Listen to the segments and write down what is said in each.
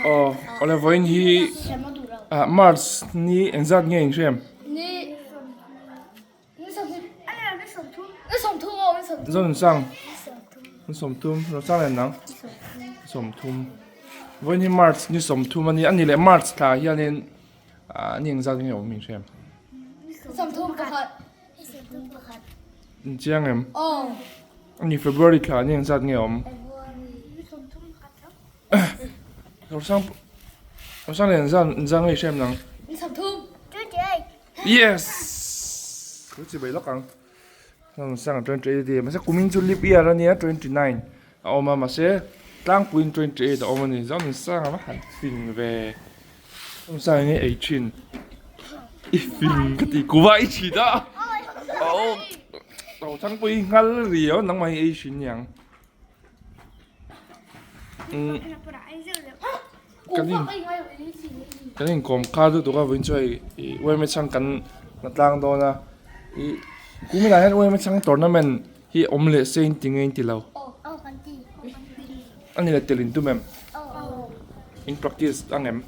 Aw awle vawiin hi ah march ni engzat nge in hriam? Zawnsang ni 30 Rawsang leh nang 30 vawiin hi march ni 30 a ni a ni leh march thla ah hianin ah ni engzat nge awm in hriam? In chiang em? A ni February thla ni engzat nge awm? Rosang Rosang leh engzat engzat nge i hrem nang? Yes! Ka chi bai lawk ang. Rosang 28 a ti. Mahse kumin chu leap year a nia 29 a awm a mahse tlangpuiin 28 a awm a ni. Zan Rosang a va han fing ve. Rosang enge ei thin? I fing ka ti kuva i thin a. Aw Rosang pawh hi nghal riau nangmah hi ei thin niang. Kan inkawm kha duh tuk a vawiin chu hei ih uaime chhang kan la tlang dawn a ih kuminah hian uaime chhang tournament hi awm leh se in ti nge in ti lo a ni le tel in tum em in practice ang em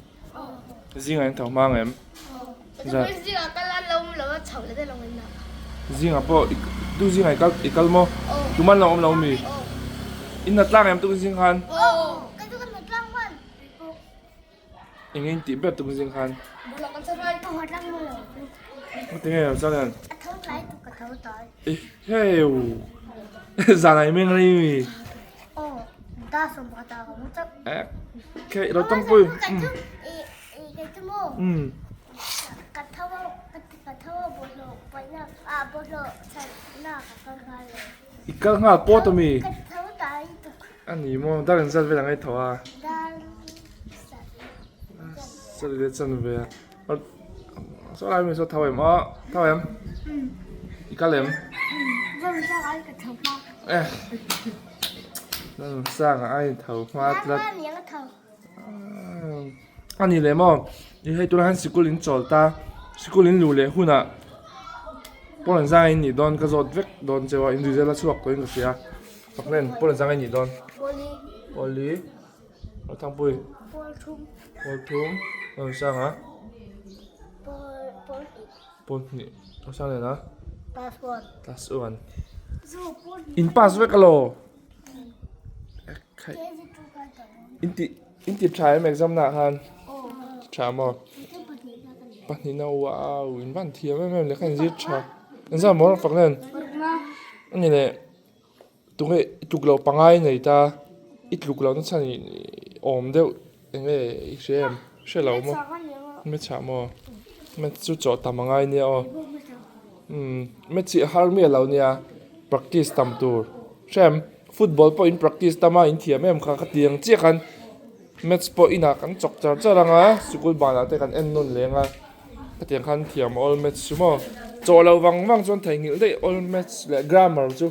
zingah in tho hma ang em. Zingah pawh tu zingah i kal i kal maw? Tuman lo awm lo mi? In na tlang em tuk zing khan? Eng in tih ber tuk zing khan? Tinge lo chuan hian? I heu zanah i meng rei mi? Kei lo tawngpui. Umm. I kal nghal pawt a mi? A ni maw, dar in zat vel ang ei tho a. Zat leh chan ve a. Saw lai mi saw tho em aw, tho em? I kal em? Eh. Sang a ai tho hma tlat. A ni leh maw i hei tunah hian sikul in chawl ta sikul in luh leh hunah pawn an zang in nih dawn ka zawt vek dawn cheu a in result a chhuak tawhin ka hria paklen pawn an zang in nih dawn pawli Thangpui pawl thum pawl sang a pawl hnih pawl sang leh a class one in pass vek alaw. In ti tha em exam na khan tha maw pahnih na wow in van thiam em em leh kha in zir tha engzah maw fak nen ani leh tunge i tluk loh pangai nei ta i tluk loh na chhan ih awm deuh enge i hria em hre lo maw hmeichhia maw hmeichhia chu chaw tam angai nia aw umm hmeichhia har miah lo nia practice tam tur hrem. Football pawh in practice tam a in thiam em kha ka ti ang chiah khan match pawh inah kan chawk char char ang a sikul banah te kan en nawn leng a hetiang khan thiam all match chu maw chawh loh vang vang chuan theihnghilh daih all match leh grammar chu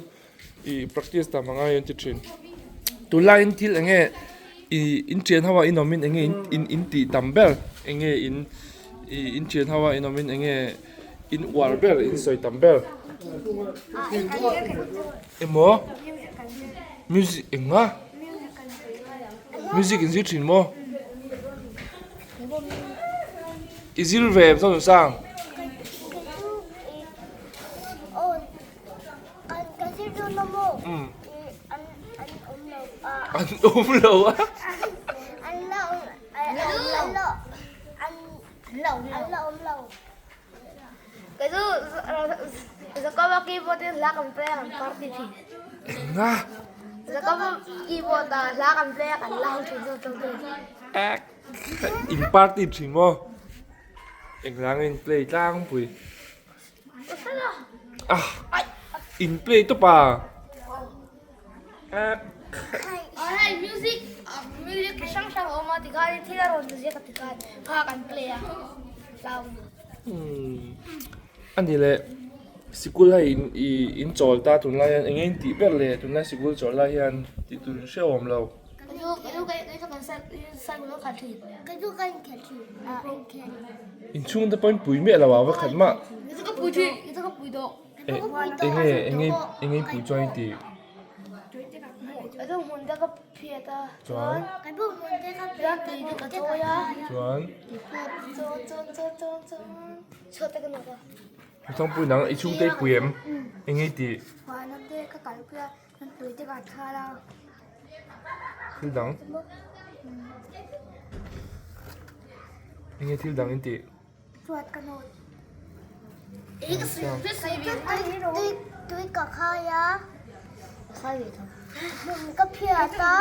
ih practice tam a ngai an ti thin tunlaiin thil eng nge ih in thian ho ah in awmin eng nge in in tih tam ber eng nge in ih in thian ho ah in awmin eng nge in uar ber in sawi tam ber. Emaw music enga music in zir thin maw i zir ve em saw sang an awm lo a Kei chu Jacoba keyboard in hla kan play a kan party thin. Enga? Jacoba keyboard ah hla kan play a kan lam thin zawk zawk thin. Ek in party thin maw? Engvang in play tlangpui? Ah in play tawp a. Ek. Hei music music hrang hrang a awm a tikhan thil a rawn ziak a tikhan kha kan play a. A ni leh sikul hei ih in chawl ta tunlai hian eng nge in tih ber le tunlai sikul chawl lai hian tih tur in hrehawm lo. Inchhung te pawh in pui miah lo ah va khat mah. Eng nge eng nge eng nge in pui chuan in tih. Chuan. Chuan. Thangpui nang i chhungte i pui em? Eng nge i tih? Thil dang. Eng nge thil dang in tih? Tui ka khai a, hmun ka phiat a.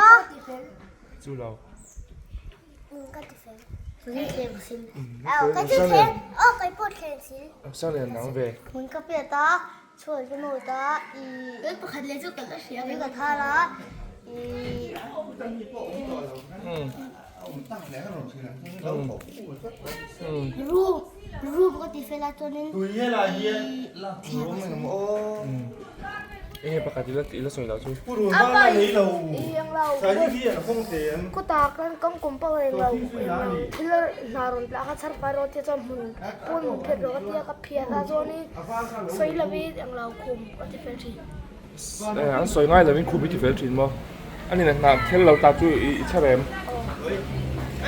Chu lo. Hmun ka ti fel. Ka ti fel. Aw kai pawh thleng sil. Sang lian nang ve. Hmun ka phiat a, chhuat ka nawt a, i. Pakhat leh chu ka la hria. Tui ka thar a, i. Room room ka ti fel a chuanin Enge pakhat ila ila sawi loh chu. Kawtah khan kan compound englo englo thil hna rawn tlah kha chhar fai rawh tia chuan hmun pawn hmun phet rawh ka tia ka phiat a chuanin sawi lovin englo khum ka ti fel thin. An sawi ngai lovin khup i ti fel thin maw? A ni hnah thel lo ta chu i chher em?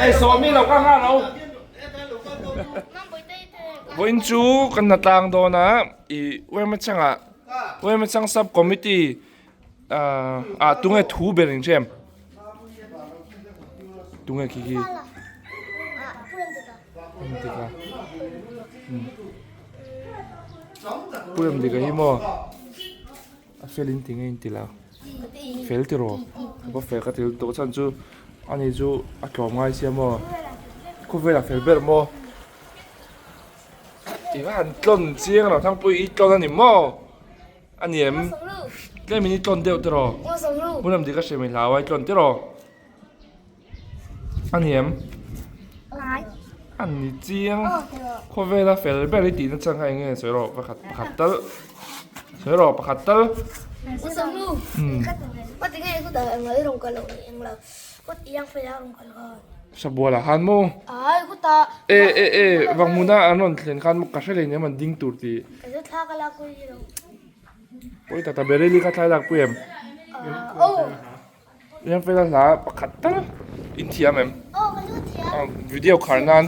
Ei sawmi lo ka nghal lo. Vawiin chu kan hna tlang dawn a i Uema changah Uema chang sub committee ah tunge thu ber in hria em? Tunge khi khi? Pu Remdika hi maw a fel in ti nge in ti lo fel ti rawh ka va fel ka ti lutuk chhan chu ani chu a tlawm ngai sia maw khawvel a fel ber maw ti va han tlawn chiang lo thangpui i tlawn a ni maw a ni em tlem in i tlawn deuh tiraw Pu Remdika hre mai hlau a i tlawn tiraw. A ni em? A ni chiang. Khawvela fel ber i tihna chang kha eng nge sawi rawh pakhat pakhat tal. Sawi rawh pakhat tal. Sabual ah khan maw? E e e Vanghmuna an rawn thlen khan maw ka hre leh nia an ding tur tih. Pawi tak tak Baryli kha thlai lak pui em? Riangfela hla pakhat tal in thiam em? Video khar nan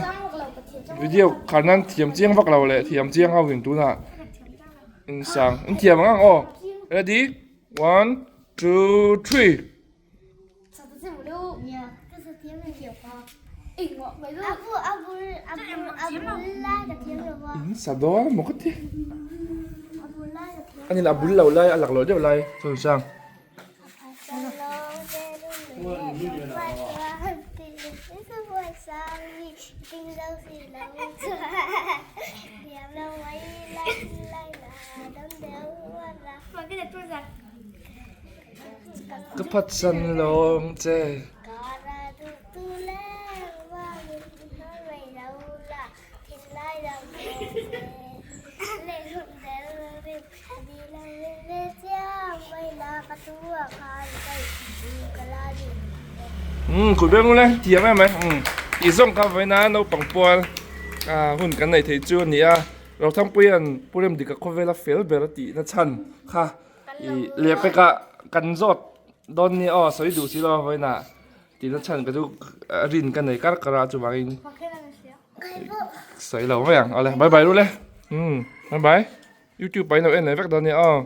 video khar nan thiam chiang vak lo leh thiam chiang ho in tunah in sang in thiam ang ang aw ready one two three. In sa dawn maw ka ti ani lah a bul lo lai a laklawh deuh lai chu sang. Ka phatsan lawng che. Umm kut ber ngul e thiam em mai umm tih zawng kha vawiina naupang pual ah hun kan neih theih chu a ni a Rothangpuia'n Pu Remdika khawvela fel ber a tihna chhan kha ih lehpekah kan zawt dawn nia aw sawi duh si lo a vawiinah tihna chhan ka chu rin ka nei kar kar a chuvangin. Sawi lo mai ang awle bye bye ru le umm bye bye youtube ah in lo en leh vek dawn nia aw.